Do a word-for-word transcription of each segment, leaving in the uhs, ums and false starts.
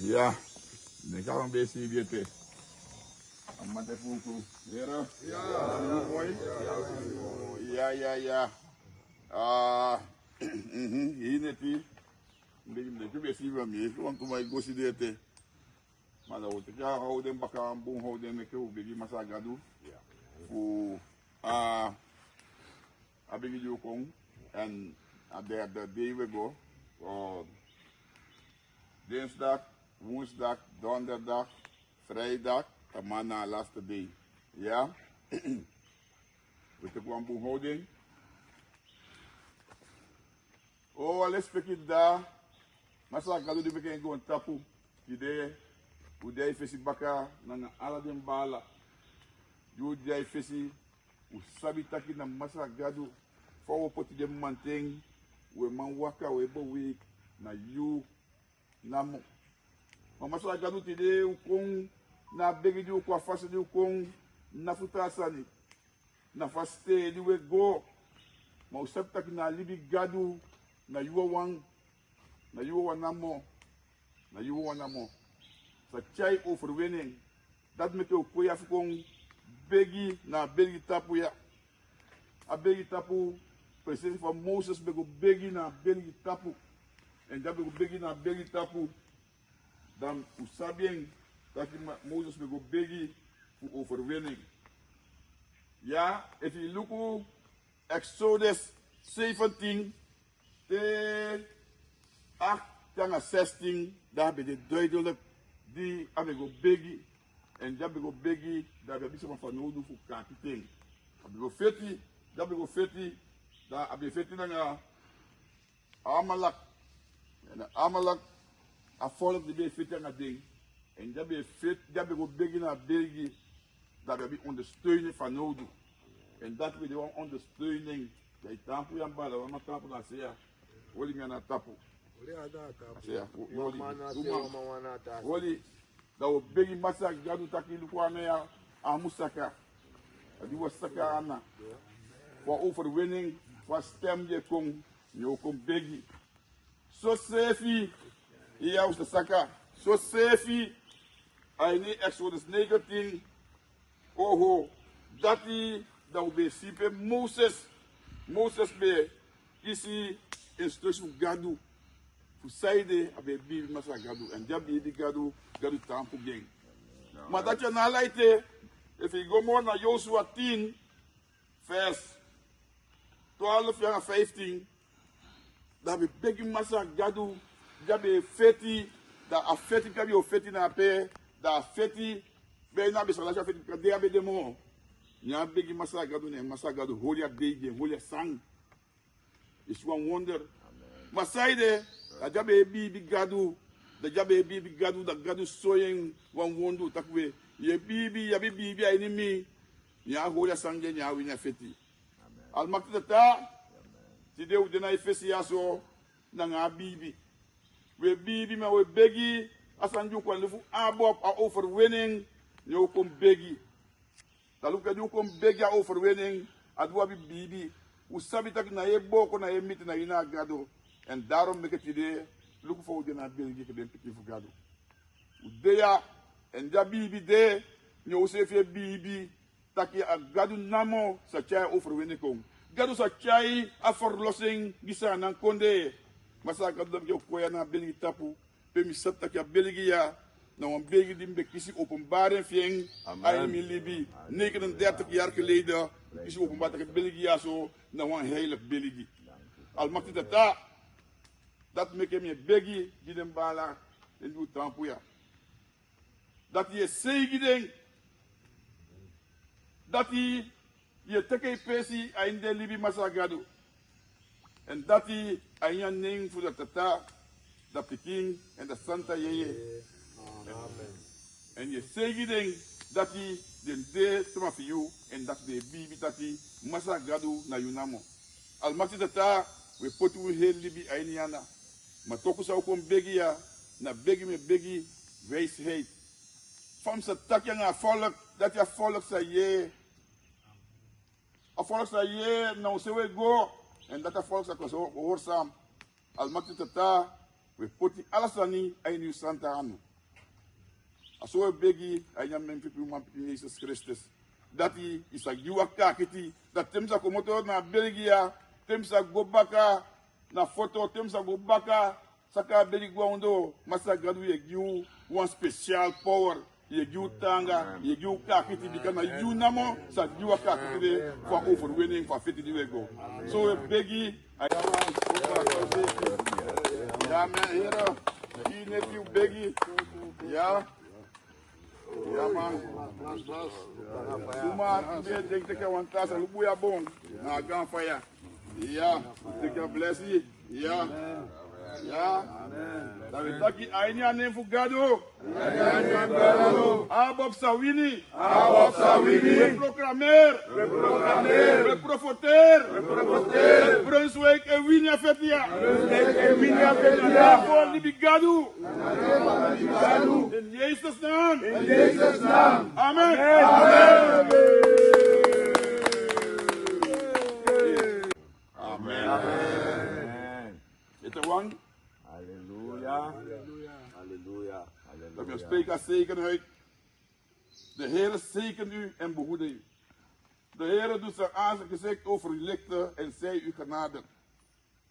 Ya, den kan ben si bete. A man de fuku. Yere? Ya. Moi. Ya, ya, ya. Ah, mhm, ini neti. Mi ben, mi ben si wan mi, wan tu mai go si den ete. Ma dan wi o teki a houden baka, wan bun houden, meke wi begi Masra Gadu. Ya. Fu a, a begi di o kon, èn a derde dei wi e go. O, dinsdag, woensdag, donderdag, vrijdag, dan man na a laatste dei. Ya? Wi teki wan bun houden. O, a lespeki dda, Masra Gadu di meke en goontapu. Tide, wi de a yu fesi baka, nanga ala den baala. Di wi de a yu fesi, wi sabi taki na Masra Gadu, fa wi o poti den mamanten, wi e man waka, wi e beweeg, na yu namo. Ma Masra Gadu, tide wi kon na a begi di wi kon, a fasi di wi kon, na fu taa sani. Na fasi di wi e go. Ma wi sabi taki na a libi Gadu, na yu wawan, na yu wawan namo, na yu wawan namo sa tyai overwinning. Dati meke wi kon ya fu kon begi na a belgi tapu ya. A belgi tapu, presensi fa Moses ben go begi na a belgi tapu. Èn di a ben go begi na a belgi tapu, dan un sabi en taki Ma-, Moses ben go begi fu overwinning. Ya, efu yu luku Exodus zeventien te acht anga zestien, dan a ben de duidelijk di a ben go begi. Èn di a ben go begi, dan a ben abi sama fanowdu fu kaakiti en. A ben go feti, di a ben go feti, dan a ben feti nanga Amalek. Èn Amalek, a volk di ben e feti anga den. Èn di a ben e feti, di a ben go begi na a belgi, dan a ben abi ondersteuning fanowdu. Èn dati ben de wan ondersteuning. Dan yu taampu ya, baala, wan man taampu na a se ya. Oli mi ana a tapu. Oli a da a tapu. A se ya, wan man na a se, wan man na a tapu. Oli. Dan wi o begi Masra Gadu taki luku, a no ya, a mu saka. A di wi o saka ana. Fu a overwinning, fu a stem di e kon, ne wi o kon begi. Soseefi, iya, wi sa saka. Soseefi, a ini Exodus negentien, oho, dati dan wi ben e si pe Moses, Moses ben kisi instructie fu Gadu. Fu saide a ben e biibi Masra Gadu, èn di a biibi Gadu, Gadu taampu gi en. Ma dati a no ala ete, efu yu go moo na Yosua tien, vers twaalf anga vijftien, dan a ben begi Masra Gadu, di a ben e feti, dan a feti pe a ben o feti na ape, dan a feti, ben na a ben sa lasi a feti, bika dei á ben de moo. Ne a begi Masra Gadu, ne Masra Gadu hori a dei gi en, hori a san. Yu si wan wonder. Ma saide, dan di a ben e biibi Gadu, dan di a ben e biibi Gadu, dan Gadu soi en wan wonder taki we, yu e biibi, yu abi biibi a ini mi, ne a hori a san gi en, ne a wini a feti. Almakti Tata, tide wi de na yu fesi ya so, nanga a biibi. Wi e biibi, ma wi e begi, a sani di wi kon luku fu abi a overwinning, ne wi kon begi. Dan luku, di wi kon begi a overwinning, a di wi abi biibi. Wi sabi taki na yu e booko, na yu e miti, na yu na a Gado. Èn daarom meke tide, luku fa wi de na a belgi enke den pikin fu Gado. Wi de ya, èn di a biibi de, ne wi seefi e biibi taki a Gadu namo sa tyai a overwinning kon. Gadu sa tyai a verlossing gi Saanan kondee. Masra Gadu, dati meke wi kon ya na a belgi tapu. Pe mi sabi taki a belgi ya na wan belgi di mi ben kisi openbaring fi en a ini mi libi. Negenendertig jaar geleden, mi kisi openbaring taki a belgi ya so na wan heilig belgi. Almakti Tata, dati meke mi e begi gi den baala, den di wi taampu ya, dati yu e seigi den, dati yu e teke yu peesi a ini den libi, Masra Gadu. Èn dati a ini a nen fu da Tata, da Pikin, èn da Santa Yeye. Amen. Èn yu e seigi den dati den de sama fu yu, èn dati den e biibi taki Masra Gadu na yu namo. Almakti Tata, wi e poti wi heri libi a ini yu ana. Ma toku san wi kon begi ya, na begi mi e begi wijsheid. Fa mi sa taki anga a volk, dati a volk sa yee. A volk sa yee na wi se wi e go, èn dati a volk sa kon so gehoorzaam. Almakti Tata, wi e poti ala sani a ini yu santa anu. A so wi e begi a ini a nen fu wi manpikin Yesus Kristus. Dati yu sa gi wi a kaakiti, dati te mi sa komoto na a bergi ya, te mi sa go baka na foto, te mi sa go baka, saka a bergi go a ondoo, Masra Gadu, yu e gi wi wan spesial power, yu e gi wi taanga, yu e gi wi kaakiti, bika na yu namo sa gi wi a kaakiti de fu a overwinning fu a feti di wi e go. So wi e begi. Ya, man, here. Yu neti wi begi. Ya. Ya, man. Suma yu ben e denki teki a wan tasi, a luku ya bon. Na a gaan faya. Ya. Teki a blesi. Ya. Ya. Dan wi e taki a ini a nen fu Gadu. Abob sa wini. Abob sa wini. Wi e proklameer. Wi e proklameer. Wi e profeteer. Wi e profeteer. Brunswijk e wini a feti ya. Brunswijk e wini a feti ya. Fu a libi Gadu. In Jezus' naam. In Jezus' naam. Amen. Amen. Amen. Amen. Ete wan. Halleluja. Halleluja. Halleluja. Dat we spreken zeker uit. De Heer zegen u en behoede u. De Heer doet zijn aangezicht over u lichten en zij u genade.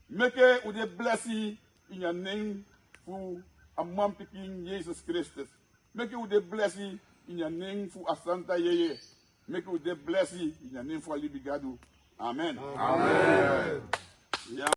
Meke u de blesi ini a nen fu a manpikin Yesus Kristus. Meke u de blesi ini a nen fu a santa yeye. Meke u de blesi ini a nen fu a libi Gadu. Amen. Amen. Ya.